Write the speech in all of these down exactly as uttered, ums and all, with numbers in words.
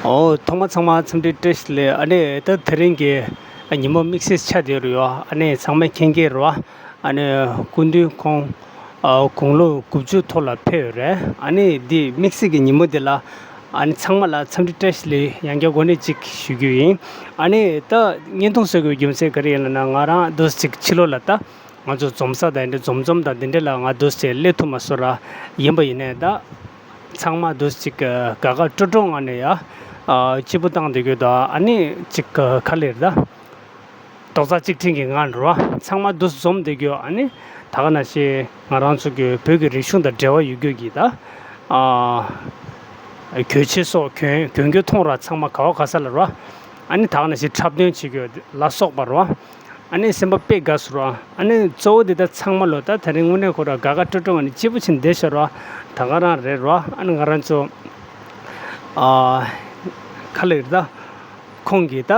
ཨོ། ཐོག་མ་ཚང་མ་འཚམས་འདྲི་བཀྲ་ཤིས་བདེ་ལེགས། ཨ་ནི་ད་དེ་རིང་གི་ཉིན་མོ་དམིགས་བསལ་ཆགས་བསྡད་ཡོད་རེད་ཡོ། ཨ་ནི་ཚང་མས་མཁྱེན་གྱི་རེད་བ། ཨ་ནི་སྐུ་མདུན་ཁོང་ཨ་དགུང་ལོ་དགུ་བཅུ་ཐོག་ལ་ཕེབས་ཡོད་རེད། ཨ་ནི་འདི་དམིགས་བསལ་གྱི་ཉིན་མོ་འདི་ལ་ཨ་ནི་ཚང་མ་ལ་འཚམས་འདྲི་བཀྲ་ཤིས་བདེ་ལེགས་ཡང་བསྐྱར་དངོས་གནས་གཅིག་ཞུ་རྒྱུ་ཡིན། ཨ་ནི་ད་བརྙན་ཐུང་བཟོ་དགོས་རྒྱུ་མཚན་ག་རེ་ཡིན་ལབ་ན། ང་རང་འདུག་སེ་ཅིག་ཕྱི་ལོགས་ལ་ད་ང་ཚོ་འཛོམས་ས་དང་འདི་འཛོམས་འཛོམས་དང་འདི་འདྲ་ལ་ང་འདུག་སེ་སླེབས་ཐུབ་མ་སོང་ར། ཡིན་པ་ཡིན་ནའི་ད་ཚང་མ་འདུག་སེ་ཅིག་དགའ་དགའ་སྤྲོ་སྤྲོ་ངང་ནས་ཡ། ཨ་སྐྱིད་པོ་བཏང་བསྡད་རྒྱུ་དང་། ཨ་ནི་ཅིག་ག་ལེར་ད་རྡོག་རྩ་གཅིག་སྒྲིལ་གྱི་ངང་ར་ཚང་མ་འདུག་སེ་འཛོམས་བསྡད་རྒྱུ། ཨ་ནི་ད་ག་ནང་བཞིན་ང་རང་ཚོ་གི་བོད་ཀྱི་རིག་གཞུང་དང་འབྲེལ་བ་ཡོད་རྒྱུ་གི་ད་ཨ་གྱོན་ཆས་སོགས་གྱོན་གྱོན་རྒྱུ་མཐོང་ར་ཚང་མ་ག་བ་ག་ས་ལ་ར། ཨ་ནི་ད་ག་ནང་བཞིན་འཁྲབ་སྟོན་བྱེད་རྒྱུ་ལ་སོགས་པ་ར། ཨ་ནི་སེམས་པ་དཔེ་དགའ་སོང་ར། ཨ་ནི་གཙོ་བོ་འདི་ད་ཚང་མ་ལོ་ད་དེ་རིང་དངོས་གནས་ཁོ་ར་དགའ་དགའ་སྤྲོ་སྤྲོ་ངང་ནས་སྐྱིད་པོ་བྱས་བསྡད་ཤག་ར། ད་ག་རང་རེད་ར། ཨ་ནི་ང་རང་ཚོ་ཨ་ག་ལེར་ད་ཁོང་གི་ད་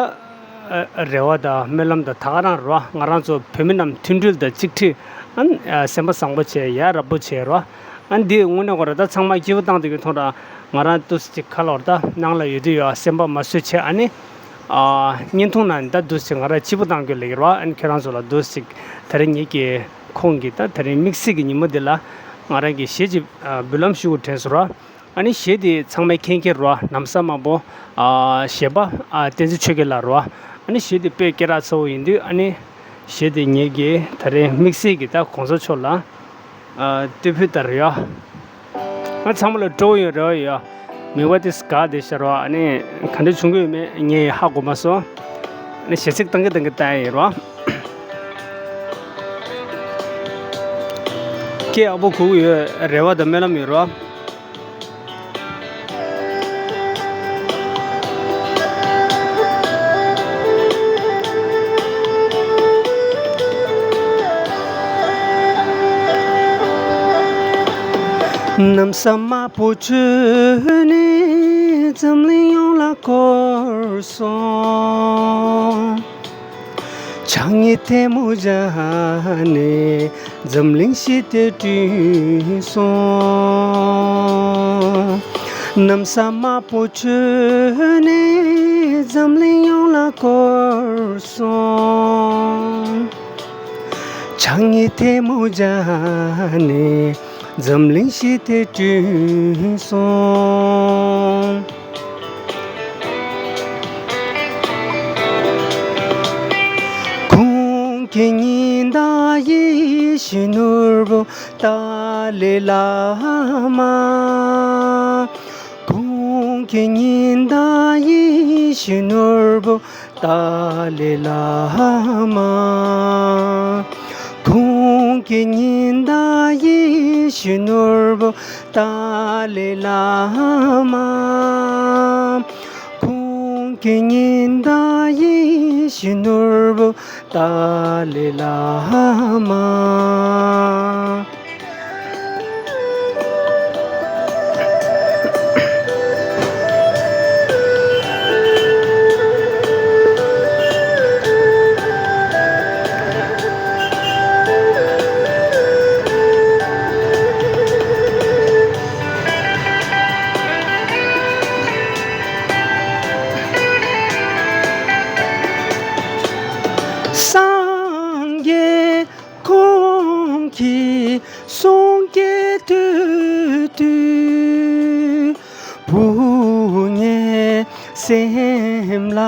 རེ་བ་དང་སྨོན་ལམ་དང་། ད་ག་རང་ར་ང་རང་ཚོ་བོད་མི་རྣམས་མཐུན་སྒྲིལ་དང་གཅིག་སྒྲིལ། ཨ་ནི་སེམས་པ་བཟང་པོ་བྱས་ཡ་རབ་པོ་བྱས་ར། ཨ་ནི་འདི་དངོས་གནས་ཁོ་ར་ད་ཚང་མ་སྐྱིད་པོ་བཏང་བསྡད་རྒྱུ་མཐོང་ར། ང་རང་འདུག་སེ་ཅིག་ཁ་ལོར་ད་ནང་ལ་ཡོད་དུས་ཡོད་སེམས་པ་མ་བཟོད་བྱས། ཨ་ནི་ཨ་བརྙན་ཐུང་ནང་ད་འདུག་སེ་ང་རང་སྐྱིད་པོ་བཏང་རྒྱུ་ལབ་ཀྱི་ར། ཨ་ནི་ཁྱེད་རང་ཚོ་ལ་འདུག་སེ་ཅིག་དེ་རིང་ངེད་ཀྱི་ཁོང་གི་ད་དེ་རིང་དམིགས་བསལ་གྱི་ཉིན་མོ་འདི་ལ་ང་རང་གི་གཞས་ཅིག་ཨ་འབུལ་ལམ་ཞུ་དགོས་དྲན་སོང་ར། ཨ་ནི་གཞས་དེ་ཚང་མས་མཁྱེན་མཁྱེན་ར། ན་བཟའ་དམར་པོ་ཨ་གཞས་པ་ཨ་བསྟན་འཛིན་ཆོས་རྒྱལ་ལགས་ར། ཨ་ནི་གཞས་དེ་དཔེ་སྐད་གྲགས་ཚ་བོ་ཡིན་དུས། ཨ་ནི་གཞས་དེ་ངེད་ཀྱི་ད་རེས་དམིགས་བསལ་གྱི་ད་གོང་ས་མཆོག་ལ་ཨ་བསྟོད་ཕུལ་ལྟར་ཡ། ང་ཚང་མ་ལ་སྤྲོ་བོ་ཡོད་རེ་བ་ཡོད། མི་བ་དེ་དགའ་བསྡད་ཤག་ར། ཨ་ནི་ག་འདྲ་བྱུང་གི་ཡོད་མེད་ངས་ཧ་གོ་མ་སོང་། ཨ་ནི་གཞས་ཚིག་བཏང་གི་བཏང་གི་བཏང་ཡ་ཡིན་ར། སྐད་ཡག་པོ་གོ་གི་ཡོད། རེ་བ་དང་སྨོན་ལམ་ཡོད་ར། ན་བཟའ་དམར་པོ་གྱོན་ནས་འཛམ་གླིང་ཡོངས་ལ་བསྐོར་སོང་། ཕྱག་གཉིས་ཐལ་མོ་སྦྱར་ནས་འཛམ་གླིང་ཞི་བདེ་བསྐྲུན་སོང་། ན་བཟའ་དམར་པོ་གྱོན་ནས་འཛམ་གླིང་ཡོངས་ལ་བསྐོར་སོང་། ཕྱག་གཉིས་ཐལ་མོ་སྦྱར་ནས་འཛམ་གླིང་ཞི་བདེ་བསྐྲུན་སོང་། ཁོང་གི་ཉི་ཟླ་ཡིད་བཞིན་ནོར་བུ་ཏཱ་ལའི་བླ་མ། ཁོང་གི་ཉི་ཟླ་ཡིད་བཞིན་ནོར་བུ་ཏཱ་ལའི་བླ་མ། ཁོང་གི་ཉི་ཟླ་ཡིད་བཞིན་ནོར་བུ་ཏཱ་ལའི་བླ་མ། ཁོང་གི་ཉི་ཟླ་ཡིད་བཞིན་ནོར་བུ་ཏཱ་ལའི་བླ་མ། སངས་རྒྱས་ཁོང་གིས་གསུང་སྐད་ཐོས་དུས། བུ་ངའི་སེམས་ལ་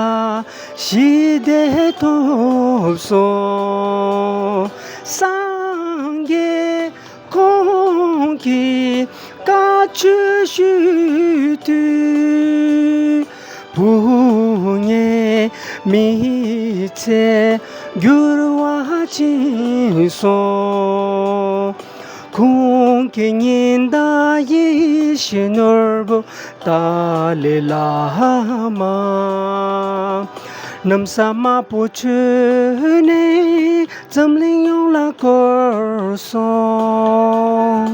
ཞི་བདེ་ཐོབ་སོང་། སངས་རྒྱས་ཁོང་གིས་བཀའ་ཆོས་ཞུས་དུས། བུ་ངའི་མི་ཚེ་འགྱུར་བ་ཕྱིན་སོང་། ཁོང་གི་ཉི་ཟླ་ཡིད་བཞིན་ནོར་བུ་ཏཱ་ལའི་བླ་མ། ན་བཟའ་དམར་པོ་གྱོན་ནས་འཛམ་གླིང་ཡོངས་ལ་བསྐོར་སོང་།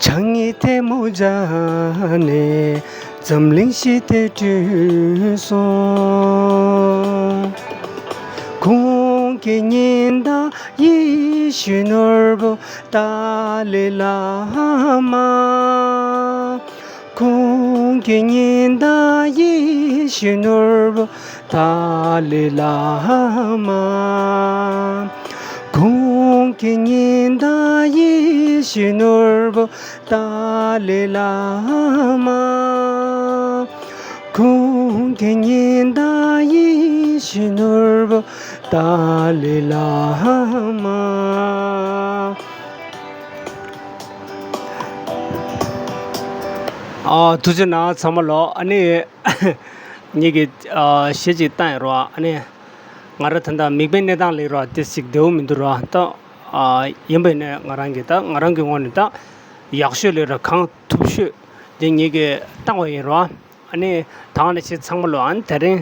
ཕྱག་གཉིས་ཐལ་མོ་སྦྱར་ནས་འཛམ་གླིང་ཞི་བདེ་བསྐྲུན་སོང་། ཁོང་གི་ཉི་ཟླ་ཡིད་བཞིན་ནོར་བུ་ཏཱ་ལའི་བླ་མ། ཁོང་ གོང་གི་ཉི་ཟླ་ཡིད་བཞིན་ནོར་བུ་ཏཱ་ལའི་བླ་མ། གོང་གི་ཉི་ཟླ་ཡིད་བཞིན་ནོར་བུ་ཏཱ་ལའི་བླ་མ། གོང་གི་ཉི་ཟླ་ཡིད་བཞིན་ནོར་བུ་ཏཱ་ལའི་བླ་མ། ཨ། ཐུགས་རྗེ་གནང་ཚང་མ་ལོ། ཨ་ནི་ངེད་ཀྱི་ཨ་གཞས་ཅིག་བཏང་ཡོད་རོ། ཨ་ནི་ང་རང་ད་ལྟ་མིག་དཔེ་གནས་སྟངས་ལེགས་རོ། དེ་ཞིག་བདེ་བོ་མི་འདུག་རོ། ད་ཨ་ཡིན་པ་ཡིན་ནའི་ང་རང་གི་ད་ང་རང་གི་ངོས་ནས་ད་ཡག་ཤོས་ལེགས་རོ། གང་ཐུབ་ཤོས་དེ་ངེད་ཀྱིས་བཏང་བ་ཡིན་རོ། ཨ་ནི་ད་ག་ནང་བཞིན་ཚང་མ་ལོ། ཨ་ནི་དེ་རིང་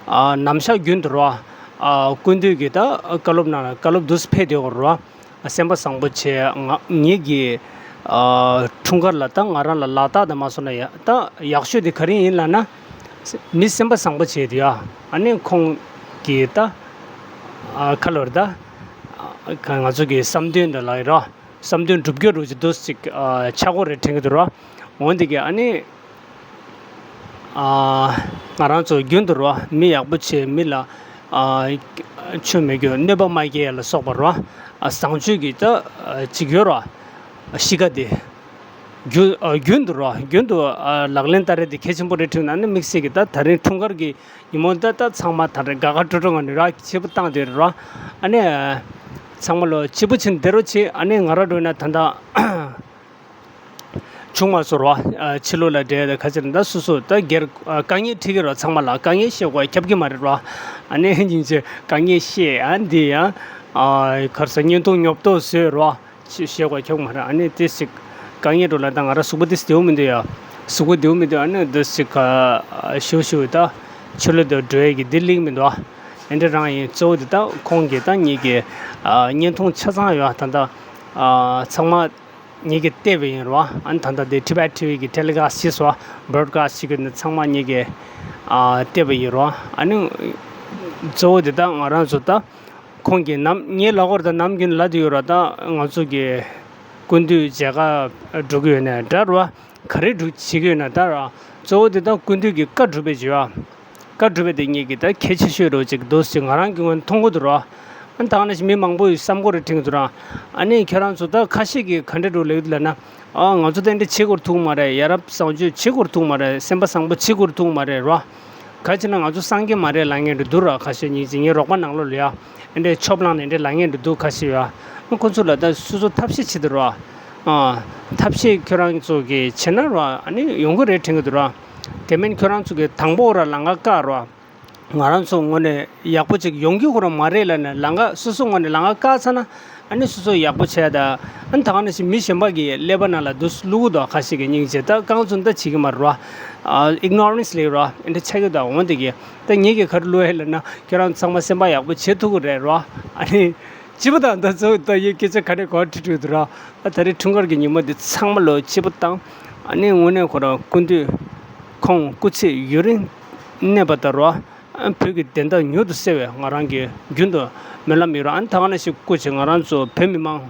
ཨ་ནམ་ཞག་རྒྱུན་དུ་རོ། ཨ་སྐུ་མདུན་གྱི་ད་བཀའ་སློབ་ནང་ལ་བཀའ་སློབ་འདུག་སེ་ཕེབས་བསྡད་ཡོད་རོ། སེམས་པ་བཟང་པོ་བྱས། ང་ངེད་ཀྱི་ཨ་འཁྲུངས་སྐར་ལ་ད་ང་རང་ལ་ལག་རྟགས་དང་མ་སོང་ན་ཡ་ད་ཡག་ཤོས་དེ་ག་རེ་ཡིན་ལབ་ན། མི་སེམས་པ་བཟང་པོ་བྱས་དུས་ཡ། ཨ་ནི་ཁོང་གི་ད་ཨ་ཁ་ལོར་ད་ཨ་ང་ཚོ་གི་བསམ་དོན་དང་ལག་རོ། བསམ་དོན་འགྲུབ་རྒྱུ་རུ་ཅིག་འདུག་ཅིག་ཨ་ཆག་སྒོ་རེ་དྲན་གྱི་འདུག་རོ། འོན་ཏེ་གི་ཨ་ནི་ཨ་ང་རང་ཚོ་རྒྱུན་དུ་རོ། མི་ཡག་པོ་བྱས། མི་ལ་ཨ་ཆོ་མེད་རྒྱུ། གནོད་པ་མ་སྐྱེལ་ལ་སོགས་པ་རོ། ཨ་བཟང་སྤྱོད་ཀྱི་ད་ཨ་ཅིག་ཡོད་རོ། གཤིས་ཀ་དེ་རྒྱུ་ཨ་རྒྱུན་དུ་རོ། རྒྱུན་དུ་ཨ་ལག་ལེན་བསྟར་རེས་དེ་གལ་ཆེན་པོ་རེད་དྲན་ན་ནི། དམིགས་བསལ་གྱི་ད་ད་རིང་འཁྲུངས་སྐར་གྱི་ཉིན་མོ་ད་ད་ཚང་མ་ད་རེས་དགའ་དགའ་སྤྲོ་སྤྲོ་ངང་ནས་རོ། སྐྱིད་པོ་བཏང་བསྡད་རོ། ཨ་ནི་ཚང་མ་ལོ་སྐྱིད་པོ་བྱས་བསྡད་རོགས་བྱེད། ཨ་ནི་ང་རང་འགྲོ་ན་ད་ད་བྱུང་མ་སོང་རོ། ཨ་ཕྱི་ལོགས་ལ་བསྡད་དེ་ཁ་ཕྱིར་ད་སོ་སོ་ད་སྒེར་ཨ་དཀའ་ངལ་འཕྲད་ཀྱི་རོ། ཚང་མ་ལ་དཀའ་ངལ་བཤད་དགོས་ཁྱབ་ཀྱི་མ་རེད་རོ། ཨ་ནི་སྙིང་རྗེ་དཀའ་ངལ་བཤད། ཨ་འདི་ཡང་ཨ་གར་ས་བརྙན་ཐུང་ཉོབ་ཏོ་བཟོས་རོ། ཅི་བཤད་དགོས་ཁྱོད་མ་རེད། ཨ་ནི་ཏི་ཞིག་དཀའ་ངལ་འགྲོ་ལ་ད་ང་ར་གཟུགས་པོ་ཏི་བདེ་བོ་མི་འདུག་ཡ། གཟུགས་པོ་བདེ་བོ་མི་འདུག་ཨ་ནི་ཏི་ཞིག་ཞུ་ཞུ་ད་ཆུ་ལོ་དུ་འགྲོ་ཡས་ཀྱི་འདི་ལིང་མི་འདུག་ཨ་འདྲ་རང་ཡིན། གཙོ་བོ་དེ་ད་ཁོང་གིས་ད་ངེད་ཀྱི་བརྙན་ཐུང་ཆ་ཚང་ཡོད། ད་ད་ཚང་མ་ངེད་ཀྱིས་བལྟས་པ་ཡིན་རོ། ཨ་ནི་ད་ད་དེ་ཊི་བེཊ་ཊི་ཝི་གི་ཊེ་ལི་ཀ་སི་ཊི་བྱས་སོ། བྷོ་རོཌ་ཀ་སི་ཊི་བྱེད་ཀྱི་འདི་ཚང་མ་ངེད་ཀྱིས་བལྟས་པ་ཡིན་རོ། ཨ་ནི་གཙོ་བོ་དེ་ད་ང་རང་ཚོ་ད། ཁོང་གིས་ནམ་ངའི་ལག་པར་ད་ནམ་རྒྱུན་ལབ་དུ་ཡོད་ར། ད་ང་ཚོ་གི་སྐུ་མདུན་མཇལ་ཁ་འགྲོ་གི་ཡོད་ན་འདྲ་ར། ག་རེ་འགྲོ་བྱེད་ཀྱི་ཡོད་ན་འདྲ་ར། གཙོ་བོ་དེ་ད་སྐུ་མདུན་གྱི་བཀའ་སྒྲུབ་པའི་བྱ་བ། བཀའ་སྒྲུབ་པའི་དེ་ངེད་ཀྱི་ད་གལ་ཆེ་ཤོས་རོ་ཅིག་འདུག་ཅིག་ང་རང་གི་ངོས་མཐོང་གི་འདུག་ར། ཨ་ནི་ད་ག་ནང་བཞིན་མི་མང་པོ་ཡི་བསམ་བློ་རེ་དྲན་གྱི་འདུག་ར། ཨ་ནི་ཁྱེད་རང་ཚོ་ད་ཁ་ཤས་ཀྱིས་ག་འདྲ་འགྲོ་ལེགས་ལབ་ན། ཨ་ང་ཚོ་དེ་འདྲ་བྱེད་དགོས་ཐུག་མ་རེད། ཡ་རབས་བཟང་སྤྱོད་བྱེད་དགོས་ཐུག་མ་རེད། སེམས་པ་བཟང་པོ་བྱེད་དགོས་ཐུག་མ་རེད་ར། ག་ཅི་ན་ང་ཚོ་སངས་རྒྱས་མ་རེད་ལབ་མཁན་འདྲ་འདུག་ར། ཁ་ཤས་ཉིན་གཅིག་ངའི་རོགས་པ་ནང་ལོགས་ལ་ཡ་ཨེ་འདྲས་ཆོབ་ལངས་ནས་འདྲས་ལབ་མཁན་འདྲ་འདུག་ཁ་ཤས་ཡ། ཁོ་ཚོ་ལ་ད་སོ་སོ་ཐབས་ཤེས་བྱེད་དུ་ར། ཨ་ཐབས་ཤེས་ཁྱོད་རང་ཚོ་གིས་བྱེད་ན་ར་ཨ་ནི་ཡོང་གི་རེད་དྲན་གྱི་འདུག་ར། དེ་མིན་ཁྱོད་རང་ཚོ་གིས་དང་པོ་ར་ལམ་ཁ་བཀག་ར། ང་རང་ཚོ་ངོས་ནས་ཡག་པོ་ཅིག་ཡོང་གི་ཁོ་རང་མ་རེད་ལབ་ནས་ལམ་ཁ་སོ་སོ་ངོས་ནས་ལམ་ཁ་བཀག་ཚར་ན། ཨ་ནི་སོ་སོ་ཡག་པོ་བྱས་ད། ཨ་ནི་ད་ག་ནང་བཞིན་མི་གཞན་པ་གི་ཀླད་པ་ནང་ལ་འདུག་བླུག་གི་འདུག་ཁ་ཤས་ཀྱི་སྙིང་རྗེ་ད་རྐང་བཙུགས་ད་བྱེད་ཀྱི་མ་རེད་ར། ཨིག་ནོ་རེནས་ལབ་ར་ཨེ་འདྲ་ཆགས་ཀྱི་འདུག་འོན་ཏེ་གི་ད་ངེད་ཀྱིས་ག་རེ་བླུག་ཡ་ལབ་ན་ཁྱོད་རང་ཚང་མ་སེམས་པ་ཡག་པོ་བྱེད་ཐུབ་ཀྱི་རེད་ར། ཨ་ནི་སྐྱིད་པོ་དང་ད་གཙོ་བོ་ད་ཡིན་སྐད་ཆ་ག་རེ་གོ་ཁྲིད་ཁྲིད་འདུག་ར། ཨ་ད་རེས་འཁྲུངས་སྐར་གྱི་ཉིན་མོ་འདི་ཚང་མ་ལོ་སྐྱིད་པོ་བཏང་། ཨ་ནི་དངོས་གནས་ཁོ་རང་སྐུ་མདུན་ཁོང་སྐུ་ཚེ་ཡུན་རིང་གནས་པ་དང་ར། བོད་ཀྱི་བདེན་མཐའ་མྱུར་དུ་གསལ་བའི་ང་རང་གི་རྒྱུན་དུ་སྨོན་ལམ་ཡོད་ར། ཨ་ནི་ད་ག་ནང་བཞིན་སྐུ་མཁྱེན་ང་རང་ཚོ་བོད་མི་མང་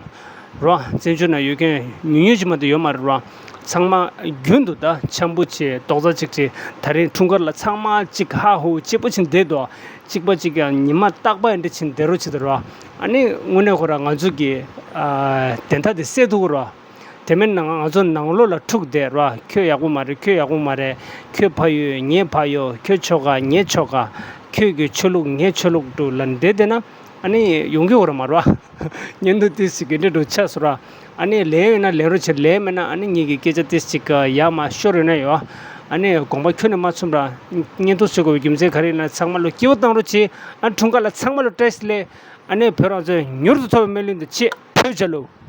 ར་བཙན་བྱོལ་ནང་ཡོད་མཁན་ཉུང་ཉུང་ཅིག་མ་གཏོགས་ཡོད་མ་རེད་ར། ཚང་མ་རྒྱུན་དུ་ད་འཆམ་པོ་བྱས་རྡོག་རྩ་གཅིག་སྒྲིལ། ད་རིང་འཁྲུངས་སྐར་ལ་ཚང་མ་གཅིག་ཧ་ཧུ་གཅིག་པ་ཅིག་བསྡད་འདུག་གཅིག་པ་གཅིག་ཀྱང་ཉི་མ་རྟག་པ་འདི་བཞིན་བསྡད་རོགས་བྱེད་དུ་ར། ཨ་ནི་དངོས་གནས་ཁོ་ར་ང་ཚོ་གི་ཨ་བདེན་མཐའ་དེ་གསལ་ཐུབ་ཀྱི་ར། དེ་མིན་ན་ང་ཚོ་ནང་ལོགས་ལ་འཁྲུག་བསྡད་ར། ཁྱོད་ཡག་པོ་མ་རེད། ཁྱོད་ཡག་པོ་མ་རེད། ཁྱོད་ཕ་ཡུལ་ངའི་ཕ་ཡུལ། ཁྱོད་ཆོལ་ཁ་ངའི་ཆོལ་ཁ། ཁྱོད་ཀྱི་ཆོས་ལུགས་ངའི་ཆོས་ལུགས་འདྲ་ལབ་བསྡད་བསྡད་ན་ཨ་ནི་ཡོང་གི་ཡོད་ར་མ་རེད་པ། བརྙན་ཐུང་ཏོག་ཙམ་ག་འདྲ་འདྲ་ཆགས་སོང་ར། ཨ་ནི་ལན་ཡོད་ན་ལན་རོགས་བྱེད། ལན་མེད་ན་ཨ་ནི་ངེད་ཀྱི་སྐད་ཆ་ཏོག་ཙམ་ཡར་མར་ཤོར་ཡོད་ན་ཡོད། ཨ་ནི་དགོངས་པ་ཁྱོན་ནས་མ་ཚོམ་ར། བརྙན་ཐུང་བཟོ་དགོས་པའི་རྒྱུ་མཚན་ག་རེ་ཡིན་ན་ཚང་མ་ལོ་སྐྱིད་པོ་བཏང་རོགས་བྱེད། ཨ་འཁྲུངས་སྐར་ལ་ཚང་མ་ལོ་བཀྲ་ཤིས་བདེ་ལེགས། ཨ་ནི་བོད་རང་བཙན་མྱུར་དུ་ཐོབ་པའི་སྨོན་ལམ་དང་བཅས་བོད་རྒྱལ་ལོ།